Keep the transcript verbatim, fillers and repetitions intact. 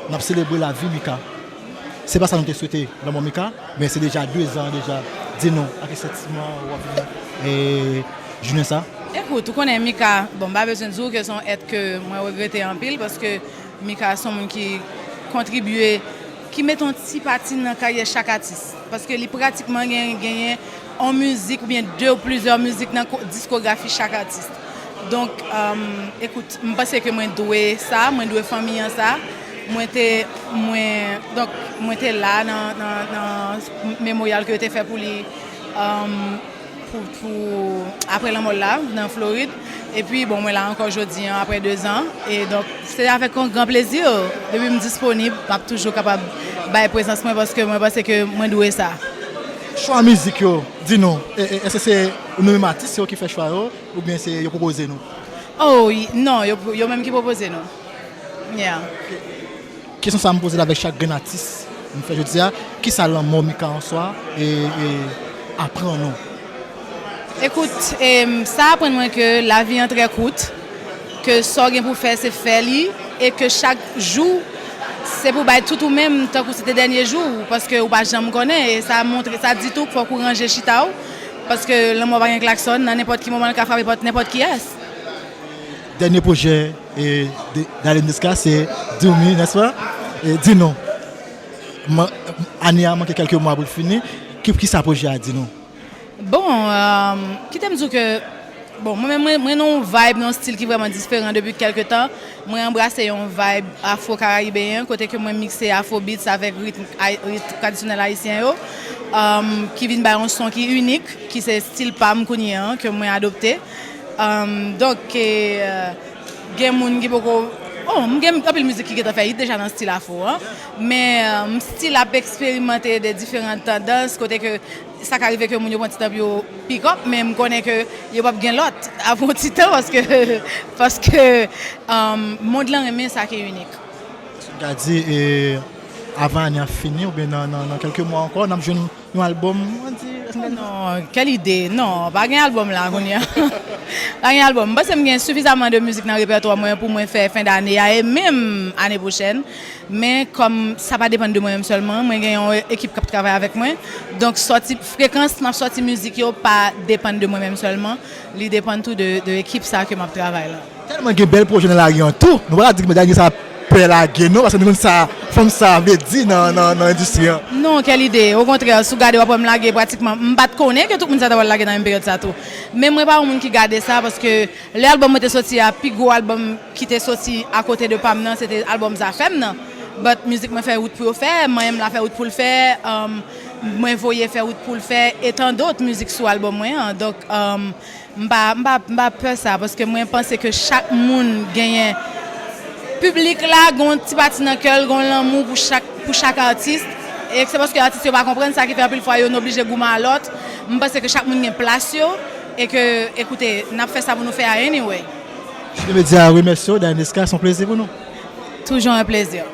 N ap selebre lavi Mika. Se pa sa nou te swete, lanmò Mika, men se deja de zan deja. Di nou, a ki santiman w ap viv, e, jounen sa? Ekout, ou konnen Mika, bon, m pa bezwen di w ke se yon èt ke mwen regrete anpil, paske Mika se yon moun ki kontribye, ki mete yon ti pati nan karyè chak atis. Paske li pratikman gen, genyen yon mizik oubyen de ou plizyè mizik nan ko-, diskografi chak atis. Donk, um, ekout, m panse ke mwen dwe sa, mwen dwe fanmi an sa. Mwen te, mwen, donk, mwen te la nan, nan, nan memoryal ke yo te fè pou li, um, pou, pou, apre lanmò l la, nan Florid. Epi, bon, mwen la ankò jodi an, apre de zan. E donk, se avèk yon gran plezi, depi m disponib, m ap toujou kapab bay prezans mwen, paske mwen panse ke mwen dwe sa. Chwa mizik yo, di nou, e, e, èske se nou menm atis yo ki fè chwa yo, oubyen se yo pwopoze nou? Oh, y-, non, yo, yo menm ki pwopoze nou. Yeah. Kesyon sa a m poze l avèk chak grenn atis m fè jodi a, kisa lanmò Mika an swa e, e aprann nou? Ekout, em, sa aprann mwen ke lavi an trè kout, ke sa w gen pou fè, se fè li, e ke chak jou, se pou bay tout ou menm, tankou se te dènye jou w, paske ou pa janm konnen, e sa montre, sa di tou fòk ou ranje chita w, paske lanmò pa gen klaksòn, nan nenpòt ki moman l ka frape pòt nenpòt kiyès. Dènye pwojè, e, de, Darline Desca, se Doomy, nèspa? E, di nou, man-, ane a manke kèlke mwa pou l fini. Ki, kisa pwojè a di nou? Bon, um, kite m di w ke, bon, mwen menm, mwen, mwen nan yon vibe, nan yon stil ki vrèman diferan depi kèlke tan. Mwen anbrase yon vibe afro-karayibeyen, kote ke mwen mikse afrobeats avèk ritm ay-, ritm tradisyonèl ayisyen yo, um, ki vin bay yon son ki inik, ki se stil pa m kounye a, ke mwen adopte. Um, donk, e, gen moun ki poko, oh, m gen anpil mizik ki gentan fè hit deja nan stil afro an, men, um, m still ap eksperimante de diferan tandans, kote ke sa ka rive ke moun yo pran ti tan pou yo pick up, men m konnen ke yo p ap gen lòt apre yon ti tan, paske, paske, um, mond lan renmen sa ki inik. Gadi, e, avan ane a fini, oubyen nan, nan, nan kèlke mwa ankò, n ap jwenn yon albòm, ann di, èske n ka di? Non, kèl ide? Non, pa gen albòm la kounye a. Pa gen albòm. M panse m gen sifizaman de mizik nan repètwa mwen pou mwen fè fen dane a e menm ane pwochèn. Men kòm sa pa depann de mwen menm sèlman, mwen gen yon ekip k ap travay avèk mwen. Donk, sòti, frekans m ap sòti mizik yo pa depann de mwen menm sèlman. Li depann tou de, de ekip sa ke m ap travay la. Tèlman gen bèl pwojè nan lari an tou. Nou pa ka di ke dènye sa pè lage non, paske nou konn sa fanm sa vle di nan, nan, nan endistri an. Non, kèl ide. Okontrè, si w gade, w ap wè m lage pratikman, m pa t konnen ke tout moun sa ta pral lage nan menm peryòd sa tou. Men mwen pa yon moun ki gade sa, paske lè albòm mwen te soti a, pi gwo albòm ki te soti akote de pa m nan, se te albòm Zafèm nan. But mizik mwen fè wout pou yo fè, manyen m la fè wout pou l fè, um, mwen voye fè wout pou l fè, e tan dòt mizik sou albòm mwen an. Donk, um, M pa, m pa, m pa pè sa, paske mwen panse ke chak moun genyen, piblik la gon ti pati nan kè l, gon lanmou pou chak, pou chak atis. E se paske atis yo pa konprann sa ki fè anpil fwa yo n oblije goumen a lòt. M panse ke chak moun gen plas yo, e ke, ekoute, n ap fè sa pou nou fè a anyway. Chile Media remèsye w, Darline Desca, se yon plezi pou nou. Toujours un plaisir.